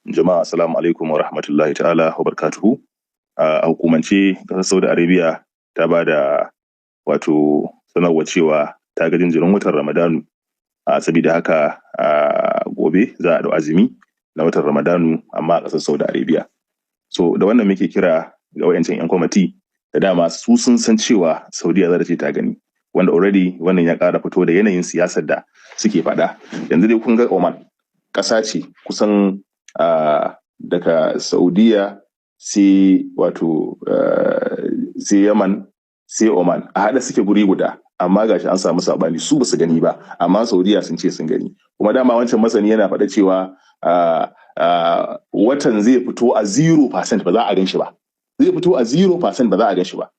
Jama'a, assalamu alaikum wa rahmatullahi ta'ala wa barakatuhu. A hukumance, ƙasar Saudi Arabia ta ba da wato sanarwa cewa ta ga jinjirin watan Ramadanu. Saboda haka gobe za a ɗau azumi na watan Ramadanu, amma a ƙasar Saudi Arabia. So da wannan muke kira ga wayancan 'yan kwamiti da dama su sun san cewa Saudiya za ta ce ta gani. Wanda already wannan ya ƙara fito da yanayin siyasar da suke faɗa. Yanzu dai kun ga Oman ƙasa ce kusan daga Saudiya sai wato sai Yaman sai Oman, a haɗe suke guri guda, amma gashi an samu sabani. Su basu gani ba, amma Saudiya sun ce sun gani. Kuma dama wancan masani yana faɗa cewa watan zai fito a 0%, ba za a gan shi ba. Zai fito a 0%, ba za a gan shi ba,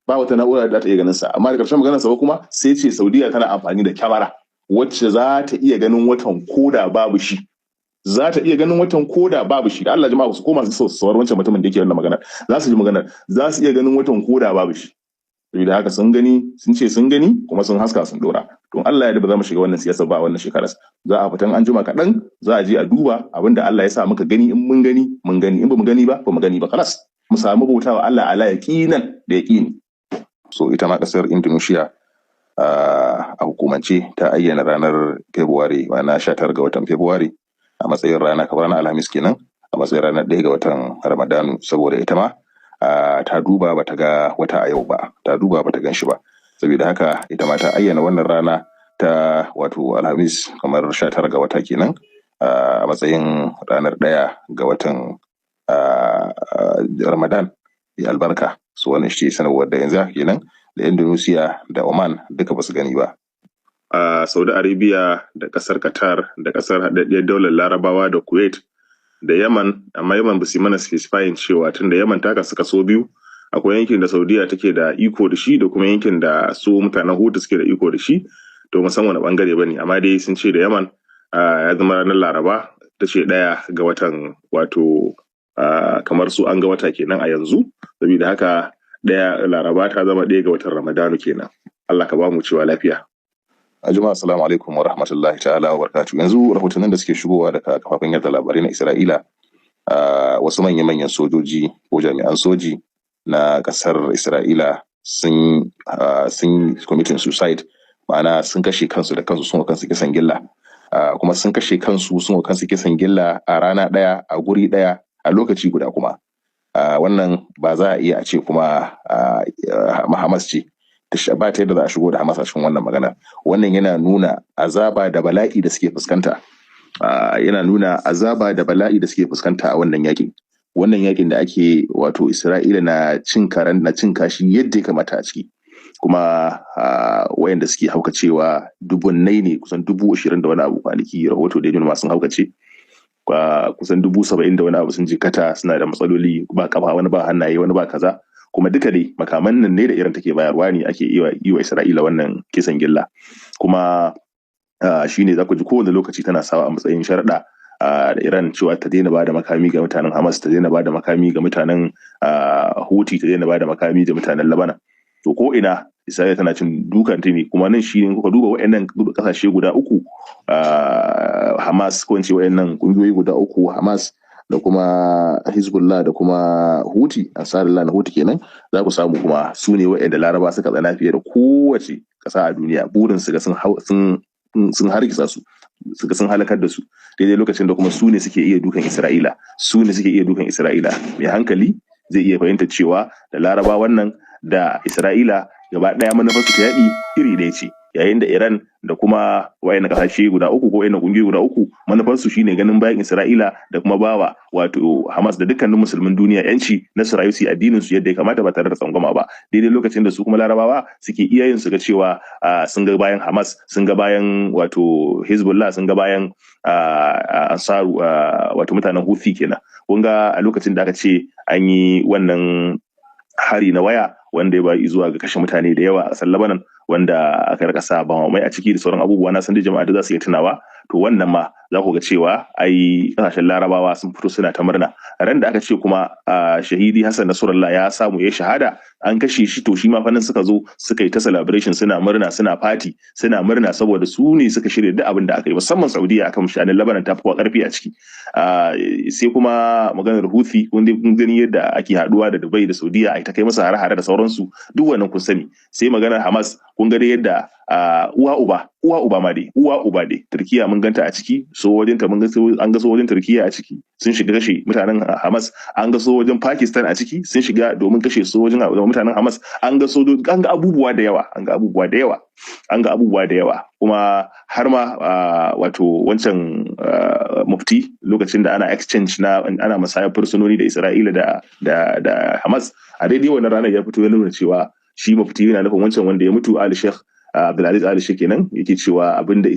ba wata na'ura da za ta iya ganin sa. Amma da ƙarshen maganar sa kuma sai ce Saudiya tana amfani da kyamara wacce za ta iya ganin watan koda babu shi, za ta iya ganin watan koda babu shi. Da Allah jama'a su koma su saurari wancan mutumin da yake wannan magana, za su ji maganar. Za su iya ganin watan koda babu shi. Saboda haka sun gani, sun ce sun gani, kuma sun haska sun dora. To Allah ya ba za mu shiga wannan siyasa ba wannan shekarar. Za a fitan an jima kaɗan, za a je a duba abin da Allah ya sa muka gani. In mun gani, mun gani. In ba mu gani ba, ba mu gani ba. Kalas, mu samu bautawa Allah ala yaqinan da yaqini. So ita ma kasar Indonesia a hukumance ta ayyana ranar February, ma'ana 19 ga watan February, a matsayin rana kamar ranar Alhamis kenan, a matsayin ranar 1 ga watan Ramadanu, saboda ita ma ta duba bata ga wata a yau ba, ta duba bata gan shi ba. Saboda haka ita ma ta ayyana wannan rana ta wato Alhamis, kamar 19 ga wata kenan, a matsayin ranar 1 ga watan Ramadan ya albarka. So wannan shi sanarwar da yanzu haka kenan, da Indonesia da Oman duka basu gani ba. A Saudi Arabia da kasar Qatar da kasar Haɗaɗɗiyar Daular Larabawa da Kuwait da Yaman, amma Yaman ba su yi mana specifying cewa, tun da Yaman ta kasu kaso biyu, akwai yankin da Saudiya take da iko da shi da kuma yankin da su mutanen Hutu suke da iko da shi, to musamman wani bangare bane. Amma dai sun ce da Yaman ya zama ranar Laraba ta ce 1 ga watan, wato kamar su an ga wata kenan a yanzu. Saboda haka 1 Laraba ta zama 1 ga watan Ramadanu kenan. Allah ka ba mu cewa lafiya. A jama'a, assalamu alaikum wa rahmatullahi ta'ala wa barakatuh. Yanzu rahotannin da suke shigowa daga kafafen yada labarai na Isra'ila, wasu manya-manyan sojoji ko jami'an soji na kasar Isra'ila sun committing suicide, ma'ana sun kashe kansu da kansu, sun kansu kisan gilla. Kuma sun kashe kansu, sun kansu kisan gilla a rana ɗaya, a guri ɗaya, a lokaci guda. Kuma wannan ba za a iya a ce kuma Hamas ce ba, ta yadda za a shigo da Hamas a cikin wannan magana. Wannan yana nuna azaba da bala'i da suke fuskanta, yana nuna azaba da bala'i da suke fuskanta a wannan yakin, wannan yakin da ake, wato Isra'ila na cin karan na cin kashi yadda ya kamata a ciki. Kuma wayanda suke haukacewa dubunnai ne, kusan 20,000 da wani abu kwanaki rahoto da ya sun haukace, kusan 70,000 da wani abu sun jikata, suna da matsaloli, ba kafa, wani ba hannaye, wani ba kaza. Kuma duka dai makaman nan ne da Iran take bayarwa ne ake yi wa Isra'ila wannan kisan gilla. Kuma shine za ku ji kowane lokaci tana sawa a matsayin sharaɗa da Iran cewa ta daina ba da makami ga mutanen Hamas, ta daina ba da makami ga mutanen Houthi, ta daina ba da makami ga mutanen Lebanon. To ko ina Isra'ila tana cin dukan ta ne. Kuma nan shi ne kuka duba waɗannan kasashe guda uku, Hamas, ko in ce waɗannan kungiyoyi guda uku, Hamas da kuma Hezbollah da kuma Houthi, Ansarullah na Houthi kenan, za ku samu kuma su ne waɗanda Laraba suka tsana fiye da kowace ƙasa a duniya. Burin su ga sun hargitsa su, suka sun halakar da su, daidai lokacin da kuma su ne suke iya dukan Isra'ila, su ne suke iya dukan Isra'ila. Mai hankali zai iya fahimta cewa da Laraba wannan da Isra'ila gaba ɗaya manufarsu ta yaƙi iri ɗaya ce, yayin da Iran da kuma wayan kasashe guda uku ko wayan kungiyoyi guda uku manufarsu shine ganin bayan Isra'ila da kuma bawa wato Hamas da dukkanin musulmin duniya yanci na su rayu, su addinin su yadda ya kamata ba tare da tsangwama ba, daidai lokacin da su kuma Larabawa suke iya yin su ga cewa sun ga bayan Hamas, sun ga bayan wato Hezbollah, sun ga bayan Ansaru, wato mutanen Houthi kenan. Kun ga a lokacin da aka ce an yi wannan hari na waya wanda ya bayi zuwa ga kashe mutane da yawa a ƙasar Lebanon, wanda aka rika sa mai a ciki da sauran abubuwa, na san dai jama'a da za su iya tunawa. To wannan ma za ku ga cewa ai kasashen Larabawa sun fito suna ta murna. Ran da aka ce kuma shahidi Hassan Nasrallah ya samu ya shahada. An kashe shi, to shi ma fa nan suka zo suka yi ta celebration, suna murna, suna party, suna murna, saboda su ne suka shirya duk abin da aka yi, musamman Saudiya akan sha'anin Lebanon ta fi kowa karfi a ciki. Sai kuma maganar Houthi, wanda kun gani yadda ake haduwa da Dubai da Saudiya ai ta kai masa hare-hare da sauransu, duk wannan kun sani. Sai maganar Hamas, kun ga dai yadda uwa uba, uwa uba ma dai, uwa uba dai Turkiya mun ganta a ciki, so wajen ta mun ga an ga sojojin Turkiya a ciki sun shiga kashe mutanen Hamas, an ga sojojin Pakistan a ciki sun shiga domin kashe sojojin mutanen Hamas, an ga sojoji, an ga abubuwa da yawa, an ga abubuwa da yawa, an ga abubuwa da yawa. Kuma har ma wato wancan mufti, lokacin da ana exchange na ana musayar fursunoni da Isra'ila da Hamas, a daidai wannan ranar ya fito ya nuna cewa shi mufti yana nufin wancan wanda ya mutu, Ali Sheikh Abdulaziz Ali Sheikh kenan, yake cewa abinda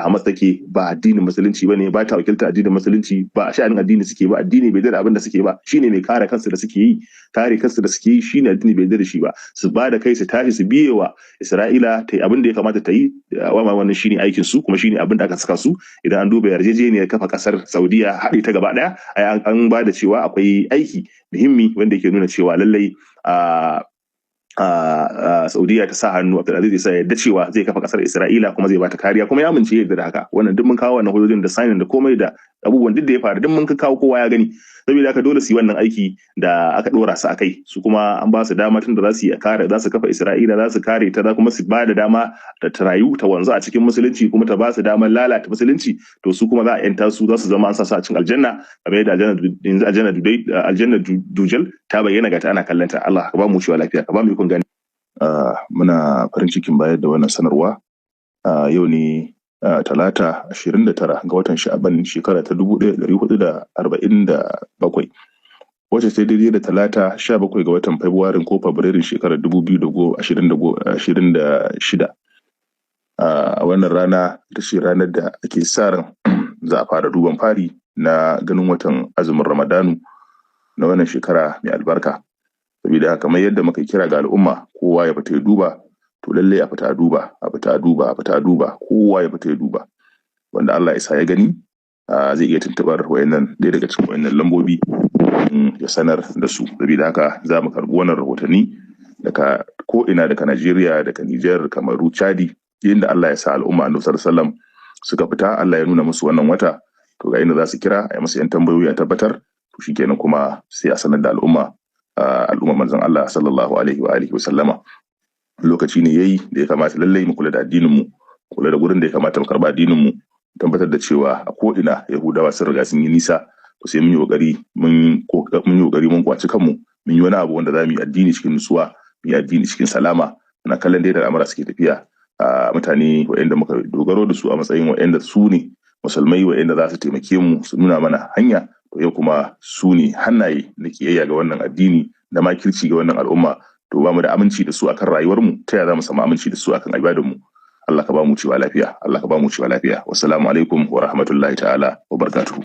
Hamas take ba addinin musulunci bane, ba ta wakilta addinin musulunci, ba sha'anin addini suke ba, addini bai da abinda suke ba, shine mai kare kansu da suke yi, kare kansu da suke yi shine addini bai da shi ba, su ba da kai su tashi su biye wa Isra'ila ta yi abin da ya kamata ta yi. Wannan shine aikin su, kuma shine abin da aka saka su. Idan an duba yarjejeniyar kafa kasar Saudiya haɗe ta gaba ɗaya, ai an ba da cewa akwai aiki muhimmi wanda yake nuna cewa lallai Saudiya ta sa hannu, Abdulaziz ya yadda cewa zai kafa kasar Isra'ila kuma zai bata kariya, kuma ya amince yadda da haka. Wannan duk mun kawo wannan hujjojin da signing da komai da abubuwan duk da ya faru, duk mun kawo, kowa ya gani. Saboda haka dole su yi wannan aiki da aka dora su akai. Su kuma an ba su dama, tunda za su yi kare, za su kafa Isra'ila, za su kare ta, za kuma su ba da dama da ta rayu ta wanzu a cikin musulunci, kuma ta ba su damar lalata musulunci, to su kuma za a yanta su, za su zama an sa su a cikin aljanna, kamar yadda aljanna, aljanna dudai, aljanna dujal ta bayyana, ga ta ana kallanta. Allah ka ba mu cewa lafiya, ka ba mu ikon gani. Muna farin cikin bayar da wannan sanarwa. Yau ne Talata, 29 ga watan Sha'aban, shekara ta 1447, wacce ta daidai da Talata, 17 ga watan Fabrairun ko Fabrairun shekarar 2026. A wannan rana ita ce ranar da ake sa ran za a fara duban fari na ganin watan azumin Ramadanu na wannan shekara mai albarka. Saboda kamar yadda muka kira ga al'umma kowa ya fita ya duba, to lallai a fita a duba, a fita a duba, a fita a duba, kowa ya fita ya duba. Wanda Allah ya sa ya gani zai iya tuntubar wayannan, ɗaya daga cikin wayannan lambobi, ya sanar da su. Saboda haka za mu karɓi wannan rahotanni daga ko ina, daga Najeriya, daga Niger, Kamaru, Chadi, inda Allah ya sa al'umma Annabi sallallahu alaihi wasallam suka fita, Allah ya nuna musu wannan wata, to ga inda za su kira a yi musu yan tambayoyi a tabbatar, to shikenan kuma sai a sanar da al'umma, al'umma manzon Allah sallallahu alaihi wa alihi wasallama. Lokaci ne yayi da ya kamata lallai mu kula da addinin mu, kula da gurin da ya kamata mu karba addinin mu, tabbatar da cewa a ko ina Yahudawa sun riga sun yi nisa, to sai mun yi kokari mun yi kokari mun kwaci kanmu, mun yi wani abu wanda za mu yi addini cikin nutsuwa, mu yi addini cikin salama. Muna kallon dai da al'amura suke tafiya, a mutane waɗanda muka dogaro da su a matsayin waɗanda su ne musulmai, waɗanda za su taimake mu, su nuna mana hanya, to yau kuma su ne hannaye na kiyayya ga wannan addini da makirci ga wannan al'umma. To ba mu da aminci da su akan rayuwar mu, ta yaya za mu samu aminci da su akan ibadar mu? Allah ka ba mu cewa lafiya, Allah ka ba mu cewa lafiya. Wassalamu alaikum wa rahmatullahi ta'ala wa barakatuhu.